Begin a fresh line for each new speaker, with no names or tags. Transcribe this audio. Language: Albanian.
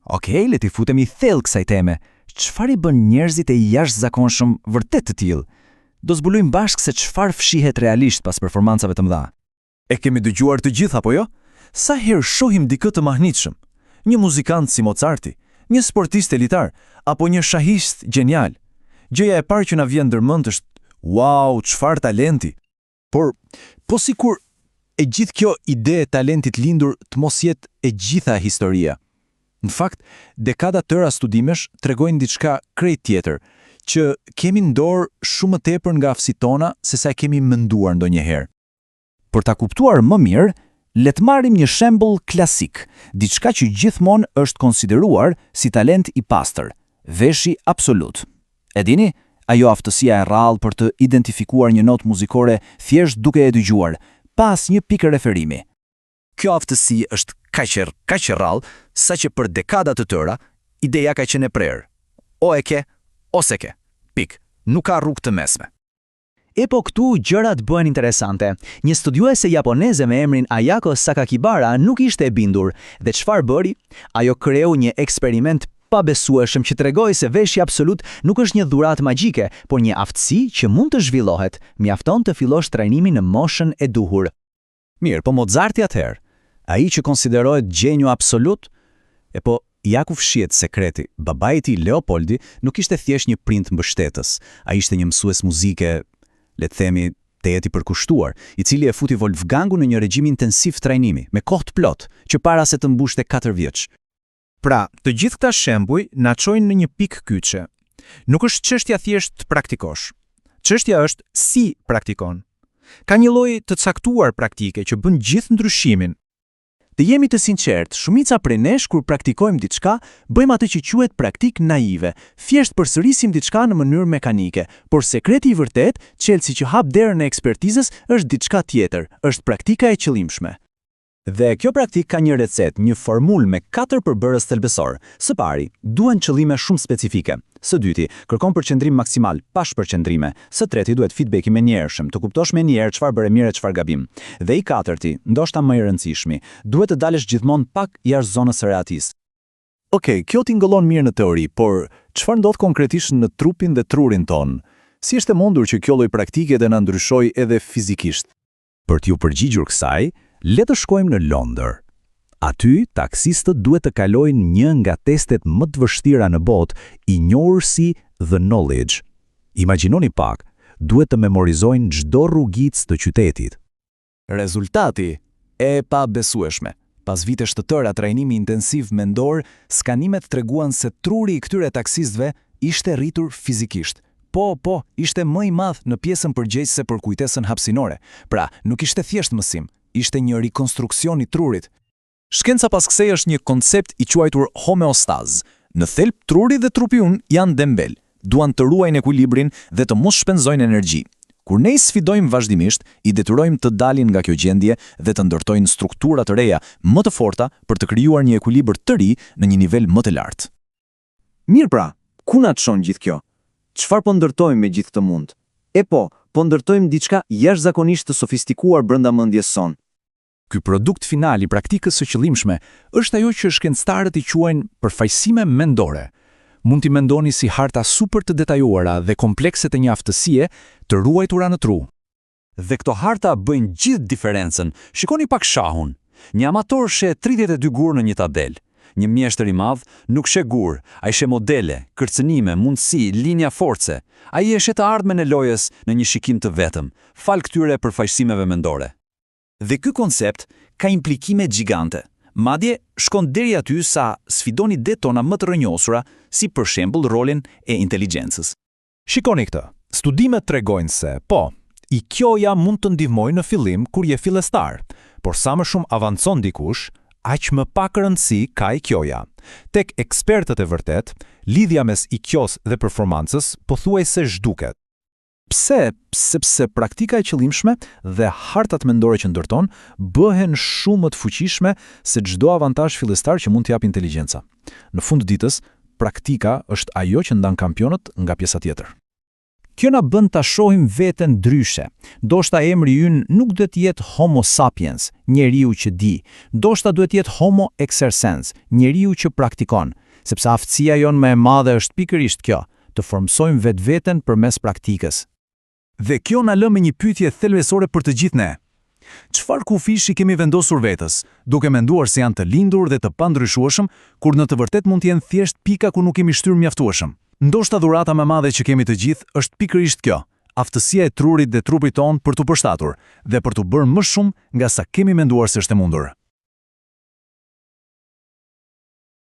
Okej, le t'i futemi thellë kësaj teme. Çfarë i bën njerëzit e jashtëzakonshëm vërtet të tillë? Do zbulojmë bashkë se çfarë fshihet realisht pas performancave të mëdha. E kemi dëgjuar të gjithë apo jo? Sa herë shohim dikë të mahnitshëm, një muzikant si Mozarti, një sportist elitar apo një shahist gjenial, gjëja e parë që na vjen ndërmend është wow, çfarë talenti! Por, po sikur e gjithë kjo ide e talentit lindur të mos jetë e gjitha historia? Në fakt, dekada të tëra studimesh tregojnë diçka krejt tjetër, që kemi në dorë shumë më tepër nga aftësitë tona sesa e kemi menduar ndonjëherë. Për ta kuptuar më mirë, le të marrim një shembull klasik, diçka që gjithmonë është konsideruar si talent i pastër, veshi absolut. E dini, ajo aftësia e rrallë për të identifikuar një notë muzikore thjesht duke e dëgjuar, pa asnjë pikë referimi. Kjo aftësi është kaq e kaq e rrallë, saqë për dekada të tëra, ideja ka qenë e prerë. O e ke, o s'e ke. Pikë. Nuk ka rrugë të mesme.
E po këtu gjërat bëhen interesante. Një studiuese japoneze me emrin Ayako Sakakibara nuk ishte e bindur. Dhe çfarë bëri? Ajo kreu një eksperiment pabesueshëm që tregoi se veshi absolut nuk është një dhuratë magjike, por një aftësi që mund të zhvillohet, mjafton të fillosh trajnimin në moshën e duhur.
Mirë, po Mozarti atëherë? Ai që konsiderohet gjeniu absolut? E po, ja ku fshihet sekreti, babai i tij Leopoldi nuk ishte thjesht një prind mbështetës, ai ishte një mësues muzike, le të themi, tejet i përkushtuar, i cili e futi Wolfgangun në një regjim intensiv trajnimi, me kohë të plotë, që para se të mbushte 4 vjeç.
Pra, të gjithë këta shembuj na çojnë në një pikë kyçe. Nuk është çështja thjesht të praktikosh. Çështja është si praktikon. Ka një lloj të caktuar praktike që bën gjithë ndryshimin.
Të jemi të sinqertë, shumica prej nesh kur praktikojmë diçka, bëjmë atë që quhet praktikë naive, thjesht përsërisim diçka në mënyrë mekanike, por sekreti i vërtetë, çelësi që hap derën e ekspertizës, është diçka tjetër, është praktika e qëllimshme. Dhe kjo praktikë ka një recetë, një formulë me katër përbërës thelbësorë. Së pari, duhen qëllime shumë specifike. Së dyti, kërkon përqendrim maksimal, pa shpërqendrime. Së treti, duhet feedback i menjëhershëm, të kuptosh menjëherë çfarë bëre mirë e çfarë gabim. Dhe i katërti, ndoshta më i rëndësishmi, duhet të dalësh gjithmonë pak jashtë zonës së rehatisë. Okej, kjo tingëllon mirë në teori, por çfarë ndodh konkretisht në trupin dhe trurin tonë? Si është e mundur që kjo lloj praktike të na ndryshojë edhe fizikisht? Për t'iu përgjigjur kësaj, le të shkojmë në Londër. Aty, taksistët duhet të kalojnë një nga testet më të vështira në botë, i njohur si The Knowledge. Imagjinoni pak, duhet të memorizojnë çdo rrugicë të qytetit. Rezultati? E pabesueshme. Pas vitesh të tëra trajnimi intensiv mendor, skanimet treguan se truri i këtyre taksistëve ishte rritur fizikisht. Po, po, ishte më i madh në pjesën përgjegjëse për kujtesën hapësinore. Pra, nuk ishte thjesht mësim, ishte një rikonstruksion i trurit. Shkenca pas kësaj është një koncept i quajtur homeostazë. Në thelb, truri dhe trupi ynë janë dembel, duan të ruajnë ekuilibrin dhe të mos shpenzojnë energji. Kur ne i sfidojmë vazhdimisht, i detyrojmë të dalin nga kjo gjendje dhe të ndërtojnë struktura të reja, më të forta për të krijuar një ekuilibër të ri në një nivel më të lartë. Mirë pra, ku na çon gjithë kjo? Çfarë po ndërtojmë me gjithë këtë mund? E po, po ndërtojmë diçka jashtëzakonisht të sofistikuar brenda mendjes sonë. Ky produkt final i praktikës së qëllimshme është ajo që shkencëtarët i quajnë përfaqësime mendore. Mund t'i mendoni si harta super të detajuara dhe komplekse të një aftësie të ruajtura në tru. Dhe këto harta bëjnë gjithë diferencën. Shikoni pak shahun. Një amator sheh 32 gurë në një tabelë. Një mjeshtër i madh nuk sheh gurë, ai sheh modele, kërcënime, mundësi, linja force. Ai e sheh të ardhmen e lojës në një shikim të vetëm, falë këtyre përfaqësimeve mendore. Dhe ky koncept ka implikime gjigante. Madje, shkon deri aty sa sfidon idetë tona më të rrënjosura, si për shembull rolin e inteligjencës.
Shikoni këtë. Studimet tregojnë se, po, IQ-ja mund të ndihmojë në fillim kur je fillestar, por sa më shumë avancon dikush, aq më pak rëndësi ka IQ-ja. Tek ekspertët e vërtetë, lidhja mes IQ-s dhe performancës pothuajse zhduket. Pse? Sepse praktika e qëllimshme dhe hartat mendore që ndërton bëhen shumë më të fuqishme se çdo avantazh fillestar që mund të japë inteligjenca. Në fund të ditës, praktika është ajo që ndan kampionët nga pjesa tjetër. Kjo na bën ta shohim veten ndryshe. Ndoshta emri ynë nuk duhet të jetë Homo sapiens, njeriu që di. Ndoshta duhet të jetë Homo exercens, njeriu që praktikon, sepse aftësia jonë më e madhe është pikërisht kjo, të formësojmë vetveten përmes praktikës.
Dhe kjo na lë me një pyetje thelbësore për të gjithë ne. Çfarë kufijsh i kemi vendosur vetes, duke menduar se janë të lindur dhe të pandryshueshëm, kur në të vërtetë mund të jenë thjesht pika ku nuk kemi shtyrë mjaftueshëm? Ndoshta dhurata më e madhe që kemi të gjithë është pikërisht kjo, aftësia e trurit dhe trupit tonë për t'u përshtatur dhe për të bërë më shumë nga sa kemi menduar se është e mundur.